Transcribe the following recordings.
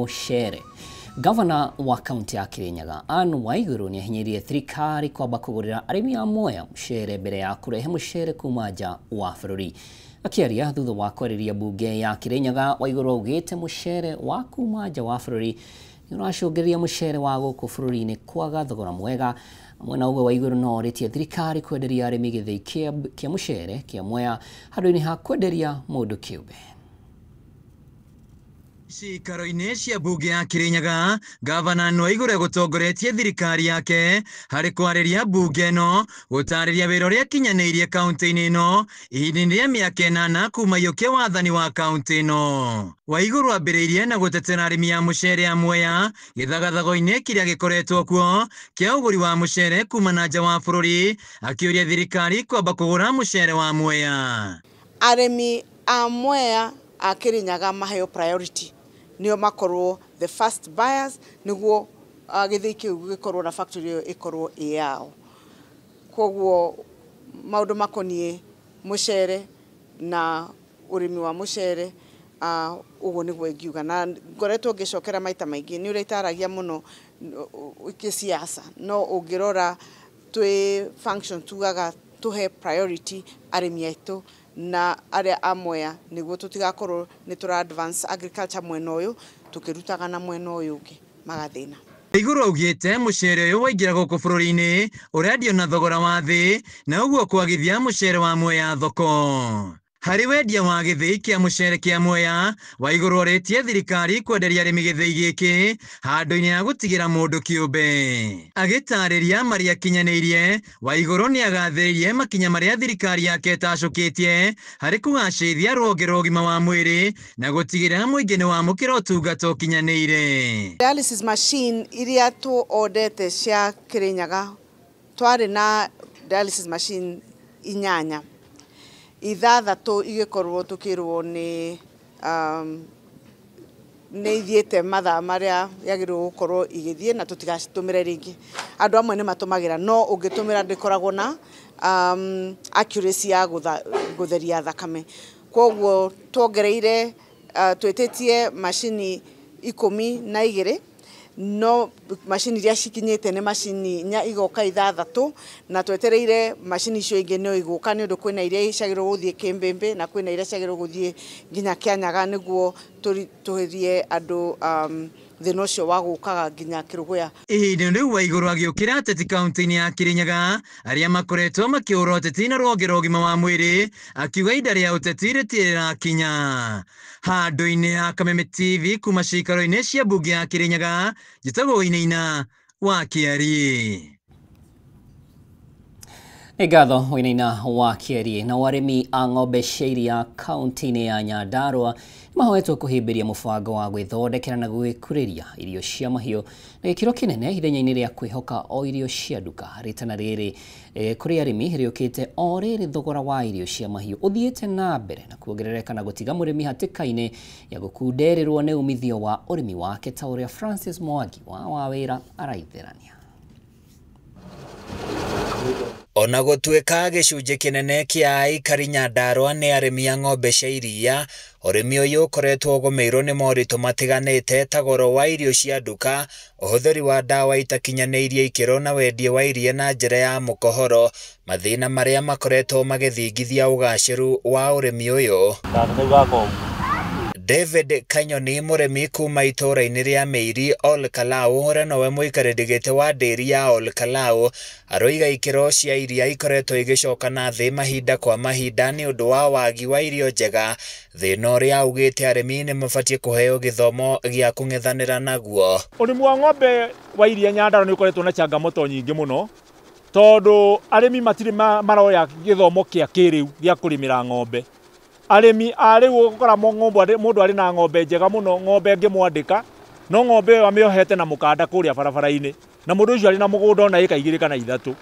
Mũcere. Gavana wa kaunti ya Kirinyaga Anne Waiguru nĩahinyĩrĩirie thirikari kwamba kũgũrĩra arĩmi a Mwea mũcere mbere ya kũrehe mũcere kuma nja wa bũrũri. Akĩaria thutha wa kwarĩria mbunge ya Kirinyaga, Waiguru augĩte mũcere wa kuma nja wa bũrũri nĩũracũngĩrĩria mũcere wa gũkũ bũrũri-inĩ kwaga thogora mwega. Mwena ũguo Waiguru no orĩtie thirikari kwenderia arĩmi gĩthĩi kĩa mũcere kĩa Mwea handũ-inĩ ha kwenderia mũndũ kĩũmbe. Cikaro-inĩ cia mbunge ya Kirinyaga, Gavana Anne Waiguru egũtongoretie thirikari yake harĩ kwarĩria mbunge ĩno gũtarĩria wĩra ũrĩa akinyanĩirie kaunti-inĩ ĩno ihinda-inĩ rĩa mĩaka 8 kuma iyũkia wathani wa kaunti ĩno. Waiguru ambĩrĩirie na gũtetera arĩmi a mũcere a Mwea gĩthagathago-inĩ kĩrĩa gĩkoretwo kuo kĩa ũgũri wa mũcere kuma na nja wa bũrũri, akĩũria thirikari kwamba kũgũra mũcere wa Mwea. Arĩmi a Mwea a Kirinyaga maheo priority nio makorwo the first buyers niguo gĩthĩi kĩu gĩkorwo na factory ĩyo ĩkorwo ĩ yao. Koguo maũndũ makoniĩ mũcere na ũrĩmi wa mũcere, ũguo nĩguo ingiuga, na ngoretwo ngĩcokera maita maingĩ nĩ ũrĩa itaragia mũno kĩsiasa, no ũngĩrora twĩ function tugaga tũhe priority arĩmi aitũ na arĩa a Mwea nĩguo tũtigakorwo nĩ tũra advance agriculture mwena ũyũ tũkĩrutaga na mwena ũyũ ũngĩ magathĩna. Waiguru augĩte mũcere ũyũ waingĩra gũkũ bũrũri-inĩ ũrendio na thogora wa thĩ na ũguo kwagithia mũcere wa Mwea thoko. Harĩ wendia wa gĩthĩi kĩa mũcere kĩa Mwea, Waiguru orĩtie thirikari kwenderia arĩmi gĩthĩi gĩkĩ handũ-inĩ ha gũtigĩra mũndũ kĩũmbe. Agĩtarĩria marĩa akinyanĩirie, Waiguru nĩagathĩrĩirie makinya marĩa thirikari yake ĩtacũkĩtie harĩ kũgacĩrithia rũhonge rwa ũgima wa mwĩrĩ na gũtigĩrĩra mũingĩ nĩwamũkĩra ũtungata ũkinyanĩire. Dialysis machine iria tuondete cia Kirinyaga twarĩ na dialysis machine 8, 6 igĩkorwo tũkĩrwo nĩ nĩ ithiĩte mathaa marĩa yagĩrĩirwo gũkorwo igĩthiĩ na tũtigacitũmĩre rĩngĩ. Andũ amwe nĩ matũmagĩra, no ũngĩtũmĩra ndĩkoragwo na accuracy ya gũtheria thakame. Koguo tuongereire, twĩtĩtie macini 12, no macini iria cikinyĩte nĩ macini 4 igoka 6, na twetereire macini icio ingĩ no igũka nĩ ũndũ kwĩna iria ciagĩrĩirwo gũthiĩ Kĩmbĩmbĩ na kwĩna iria ciagĩrĩirwo gũthiĩ nginya Kĩanyaga nĩguo tũhĩrie andũ thĩna ũcio wa gũkaga nginya Kĩrũgũya. Ihinda rĩu Waiguru agĩũkĩra ateti kaunti-inĩ ya Kirinyaga arĩa makoretwo makĩũra ũteti na rũhonge rwa ũgima wa mwĩrĩ, akiuga ihinda rĩa ũteti rĩtirĩ rĩrakinya. Handũ-inĩ ha Kameme TV kuma cikaro-inĩ cia mbunge ya Kirinyaga, njĩtagwo Wainaina wa Kĩariĩ. Nĩ ngatho Wainaina wa Kĩariĩ. Na arĩmi a ng'ombe cia iria kaunti-inĩ ya Nyandarua nĩmahoetwo kũhĩmbĩria mũbango wa gwĩthondekera na gwĩkũrĩria irio cia mahiũ na gĩkĩro kĩnene ithenya-inĩ rĩa kwĩhoka o irio cia nduka. Rĩtana rĩrĩ kũrĩ arĩmi rĩũkĩte o rĩrĩ thogora wa irio cia mahiũ ũthiĩte na mbere na kuongerereka na gũtiga mũrĩmi hatĩka-inĩ ya gũkundererwo nĩ umithio wa ũrĩmi wake, ta ũrĩa Francis Mwangi wa Wawĩra araitherania. Ona gũtuĩka gĩcunjĩ kĩnene kĩa aikari Nyandarua nĩ arĩmi a ng'ombe cia iria, ũrĩmi ũyũ ũkoretwo ũgũmĩirwo nĩ moritũ matiganĩte ta goro wa irio cia nduka, ũhũthĩri wa ndawa itakinyanĩirie ikĩro na wendia wa iria na njĩra ya mũkohoro, mathĩna marĩa makoretwo magĩthingithia ũgacĩru wa ũrĩmi ũyũ. David Kanyoni, mũrĩmi kuma itũũra-inĩ rĩa Mĩiri Ol Kalou, ũrĩa nowe mũikarĩri gĩtĩ wa ndĩri ya Ol Kalou, aroiga ikĩro cia iria ikoretwo igĩcoka na thĩ mahinda kwa mahinda nĩ ũndũ wa wagi wa irio njega, thĩna ũrĩa augĩte arĩmi nĩ mabatiĩ kũheo gĩthomo gĩa kũng'ethanĩra naguo. Ũrĩmi wa ng'ombe wa iria Nyandarua nĩ ũkoretwo na changamoto nyingĩ mũno, tondũ arĩmi matirĩ maroya gĩthomo kĩa kĩrĩu gĩa kũrĩmĩra ng'ombe. Arĩmi a rĩu ũgũkora mũndũ arĩ na ng'ombe njega mũno, ng'ombe ĩngĩmwandĩka, no ng'ombe ĩyo amĩohete na mũkanda kũrĩa barabara-inĩ, na mũndũ ũcio arĩ na mũgũnda ona ĩka 2 kana 3.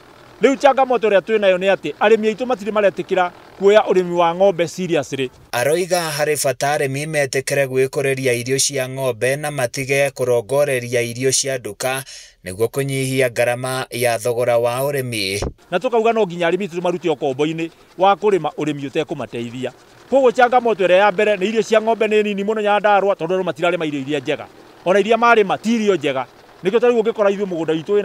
Rĩu changamoto ĩrĩa twĩ nayo nĩ atĩ arĩmi aitũ matirĩ maretĩkĩra kuoya ũrĩmi wa ng'ombe seriously. Aroiga harĩ bata arĩmi metĩkĩre gwĩkũrĩria irio cia ng'ombe na matige kũrongoreria irio cia nduka nĩguo kũnyihia ngarama ya thogora wa ũrĩmi. Na tũkauga no nginya arĩmi tũmarute ũkombo-inĩ wa kũrĩma ũrĩmi ũtekũmateithia. Koguo changamoto ĩrĩa ya mbere nĩ irio cia ng'ombe nĩ nini mũno Nyandarua, tondũ andũ matirarĩma irio iria njega. Ona iria marĩma ti irio njega. Nĩkĩo ta rĩu ũngĩkora ithuĩ mũgũnda witũ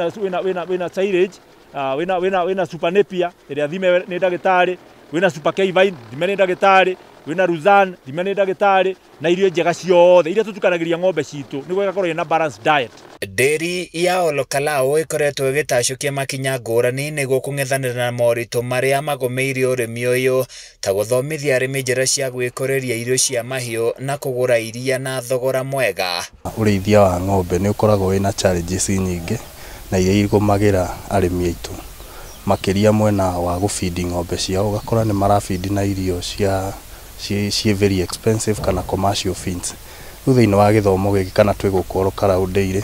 wĩna silage, wĩna super napier ĩrĩa thime nĩ ndagĩtarĩ, wĩna super K-vine thime nĩ ndagĩtarĩ, wĩna Luzan thime nĩ ndagĩtarĩ, na irio njega ciothe iria tũtukanagĩria ng'ombe citũ nĩguo ĩgakorwo ĩna balanced diet. Ndĩri ya Olokalao ĩkoretwo ĩgĩtacũkia makinya ngũrani nĩguo kũng'ethanĩra na moritũ marĩa magũmĩire ũrĩmi ũyũ ta gũthomithia arĩmi njĩra cia gwĩkũrĩria irio cia mahiũ na kũgũra iria na thogora mwega. Ũrĩithia wa ng'ombe nĩ ũkoragwo wĩna challenges nyingĩ na iria igũmagĩra arĩmi aitũ makĩria mwena wa gũbindi ng'ombe ciao, ũgakora nĩ marabindi na irio cia ciĩ very expensive kana commercial feeds. Rĩu thĩinĩ wa gĩthomo gĩkĩ kana twĩ gũkũ Olokalao Dairy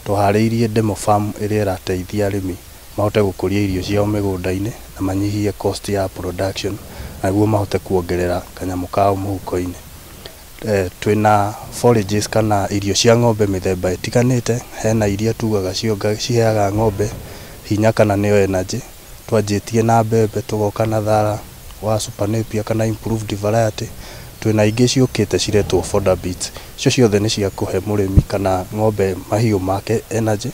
tũharĩirie demo farm ĩrĩa ĩrateithia arĩmi mahote gũkũria irio ciao mĩgũnda-inĩ na manyihie cost ya production na nĩguo mahote kuongerera kanyamũ kao mũhuko-inĩ. Twĩna forages kana irio cia ng'ombe mĩthemba ĩtiganĩte, hena iria tugaga ciheaga ng'ombe hinya kana nĩyo energy. Twanjĩtie na mbembe tũgoka na thara wa super napier kana improved variety, twĩna ingĩ ciũkĩte ciretwo fodder beets. Icio ciothe nĩ cia kũhe mũrĩmi kana ng'ombe mahiũ make energy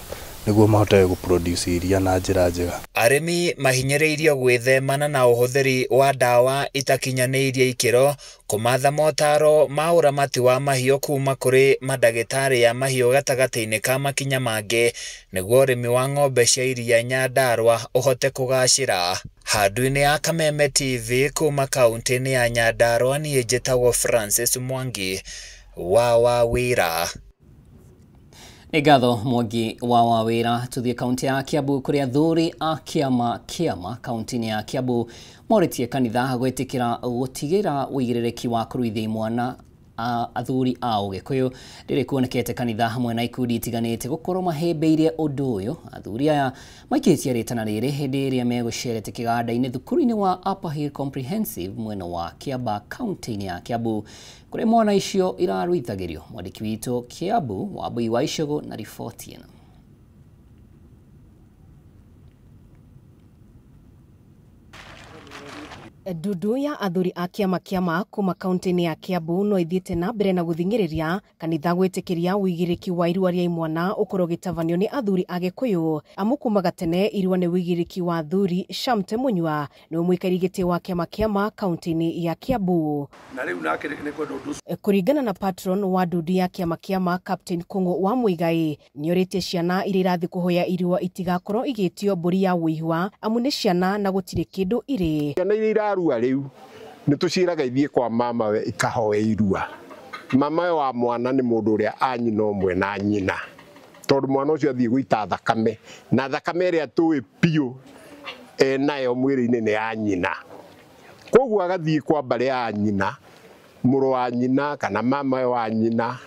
nĩguo mahote gũproduce iria na njĩra njega. Arĩmi mahinyĩrĩirio gwĩthemana na ũhũthĩri wa ndawa itakinyanĩirie ikĩro, kũmatha motaro ma ũramati wa mahiũ kuma kũrĩ mandagĩtarĩ ya mahiũ gatagatĩ-inĩ ka makinya mangĩ nĩguo ũrĩmi wa ng'ombe cia iria Nyandarua ũhote kũgacĩra. Handũ-inĩ ya Kameme TV kuma kaunti-inĩ ya Nyandarua, niĩ njĩtagwo Francis Mwangi wa Wawĩra. Nĩ ngatho Mwangi wa Wawĩra. Tuthiĩ kaunti ya Kiambu kũrĩa athuri a kĩama kĩama kaunti-inĩ ya Kiambu morĩtie kanitha gwĩtĩkĩra gũtigĩra ũigĩrĩrĩki wa kũruithia imwana athuri a Ũgĩkũyũ. Rĩrĩ kuonekete kanitha hamwe na ikundi itiganĩte gũkorwo mahĩmbĩirie ũndũ ũyũ. Athuri aya maikĩtie rĩtana rĩrĩ hĩndĩ ĩrĩa megũcerete kĩganda-inĩ thukuru-inĩ wa Upper Hill Comprehensive mwena wa Kĩamba kaunti-inĩ ya Kiambu kũrĩa mwana icio iraruithagĩrio. Mwandĩki witũ Kiambu Wambui wa Icũgũ na riboti ĩno. Ndundu ya athuri a kĩama kĩama kuma kaunti-inĩ ya Kiambu no ithiĩte na mbere na gũthing'ĩrĩria kanitha gwĩtĩkĩria ũigĩrĩki wa irua rĩa imwana ũkorwo ũgĩtabanio nĩ athuri a Gĩkũyũ. Amu kumaga tene irua nĩ ũigĩrĩki wa athuri. Shamte Munyua nĩwe mũikari gĩtĩ wa kĩama kĩama kaunti-inĩ ya Kiambu. Na rĩu nake nĩ kwenda ũndũ ũcio. Kũringana na patron wa ndundu ya kĩama kĩama Captain Kũng'ũ wa Mũigai, nĩorĩtie ciana iria irathiĩ kũhoya irua itigakorwo igĩtio mbũri ya ũihwa amu nĩ ciana na gũtirĩ kĩndũ irĩ. Ciana iria irarua rĩu nĩ tũciĩraga ithiĩ kwa mamawe ikahoe irua. Mamawe wa mwana nĩ mũndũ ũrĩa a nyina ũmwe na nyina, tondũ mwana ũcio athiĩ gũita thakame, na thakame ĩrĩa tũĩ biũ enayo mwĩrĩ-inĩ nĩ ya nyina. Koguo agathiĩ kwa mbarĩ ya nyina, mũrũ wa nyina kana mamawe wa nyina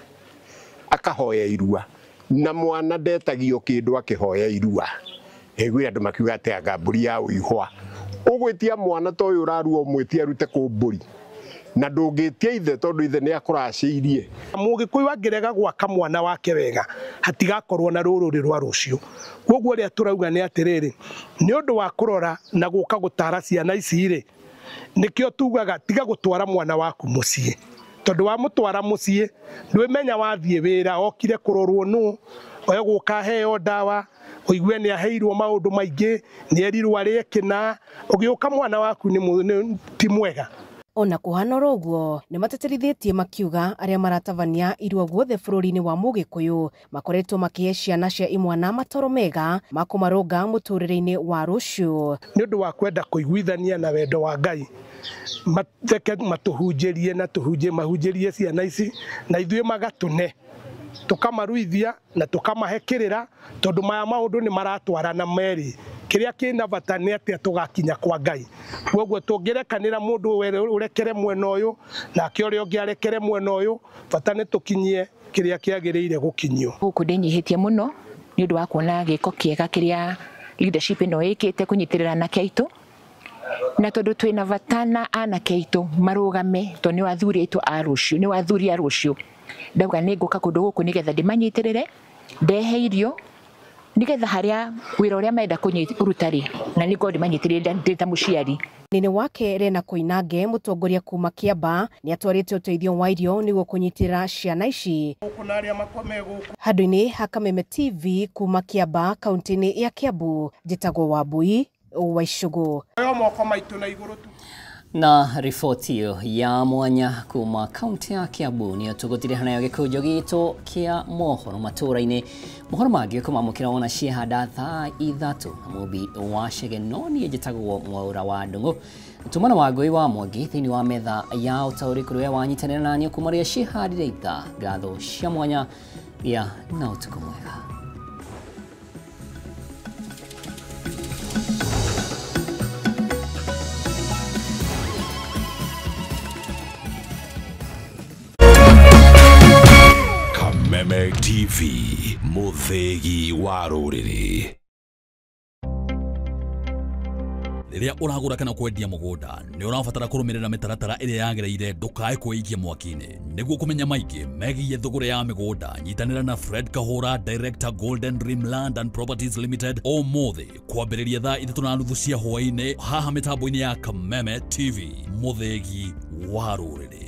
akahoya irua, na mwana ndetagio kĩndũ akĩhoya irua. Ĩguire andũ makiuga atĩ anga mbũri ya ũihwa. Ũgwĩtia mwana ta ũyũ ũrarua ũmwĩtie arute kũ mbũri, na ndũngĩtia ithe tondũ ithe nĩ akũracĩirie. Mũgĩkũyũ angĩrega gwaka mwana wake wega hatigakorwo na rũrũrĩ rwa rũciũ. Koguo ũrĩa tũrauga nĩ atĩrĩrĩ, nĩ ũndũ wa kũrora na gũka gũtara ciana ici rĩ, nĩkĩo tugaga tiga gũtwara mwana waku mũciĩ, tondũ wamũtwara mũciĩ ndwĩmenya wathiĩ wĩra okire kũrorwo nũ, egũka aheo ndawa, ũigue nĩ aheirwo maũndũ maingĩ, nĩ erirwo arĩe kĩna, ũgĩũka mwana waku nĩ ti mwega. Ona kũhana oro ũguo nĩ matetherithĩtie makiuga arĩa maratabania irua guothe bũrũri-inĩ wa Mũgĩkũyũ makoretwo makĩhe ciana cia imwana matoro mega ma kũmarũnga mũtũrĩre-inĩ wa rũciũ. Nĩ ũndũ wa kwenda kũiguithania na wendo wa Ngai, mateke matũhunjĩrie na mahunjĩrie ciana ici na ithuĩ magatũne, tũkamaruithia na tũkamahe kĩrĩra, tondũ maya maũndũ nĩ maratwarana merĩ. Kĩrĩa kĩna bata nĩ atĩa tũgakinya kwa Ngai. Koguo tũngĩrekanĩra mũndũ ũrekere mwena ũyũ nake ũrĩa ũngĩ arekere mwena ũyũ, bata nĩ tũkinyie kĩrĩa kĩagĩrĩire gũkinyio. Gũkũ ndĩnyihĩtie mũno nĩ ũndũ wa kuona gĩko kĩega kĩrĩa leadership ĩno ĩkĩte kũnyitĩrĩra anake aitũ, na tondũ twĩna bata na anake aitũ marũgame, tondũ nĩ athuri aitũ a rũciũ, nĩ athuri a rũciũ. Ndauga nĩ ngũka kũndũ gũkũ nĩgetha ndĩmanyitĩrĩre, ndehe irio Nigetha haria wira uria menda kuruta ri na ni ngorwo ndimanyitĩrĩire ndĩ ta mũciari. Nene wake Rena Koinange mũtongoria kuma Kiambaa nĩ atwarĩte ũteithio wa irio nĩguo kũnyitĩrĩra ciana ici. Handũ-inĩ ha Kameme TV kuma Kiambaa kaunti-inĩ ya Kiambu, njĩtagwo Wambui wa Icũgũ. Na riboti ĩyo ya mwanya kuma kaunti ya Kiambu nĩyo tũgũtirĩha nayo gĩkũnjo gitũ kĩa mohoro matũũra-inĩ. Mohoro mangĩ ũkũmamũkĩra wona ciehanda thaa 3 na Mũmbi wa Chege, no niĩ njĩtagwo Mwaũra wa Ndũng'ũ. Tumana wa Ngũi wa Mwangi thĩinĩ wa metha ya ũtaũri kũrĩ we wanyitanĩra naniĩ kuma rĩrĩa ciĩhandire ithaa. Ngatho cia mwanya gĩa na ũtukũ mwega. Kameme TV, mũthĩgi wa rũrĩrĩ. Rĩrĩa ũragũra kana kwendia mũgũnda nĩ ũrabatara kũrũmĩrĩra mĩtaratara ĩrĩa yagĩrĩire ndũkae kwĩikia mwaki-inĩ. Nĩguo kũmenya maingĩ megiĩ thũgũrĩ ya mĩgũnda, nyitanĩra na Fred Kahũra, Director Golden Dream Land and Properties Limited, ũmũthĩ kwambĩrĩria thaa 3:30 cia hwaĩ-inĩ haha mĩtambo-inĩ ya Kameme TV, mũthĩgi wa rũrĩrĩ.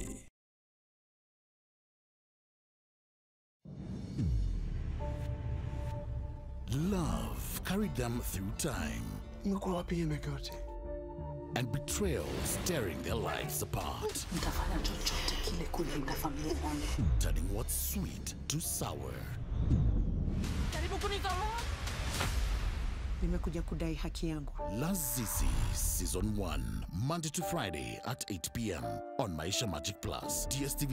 Love carried them through time. And betrayal tearing their lives apart. Turning what's sweet to sour. Lazizi Season 1, Monday to Friday at 8 p.m. on Maisha Magic Plus, DSTV.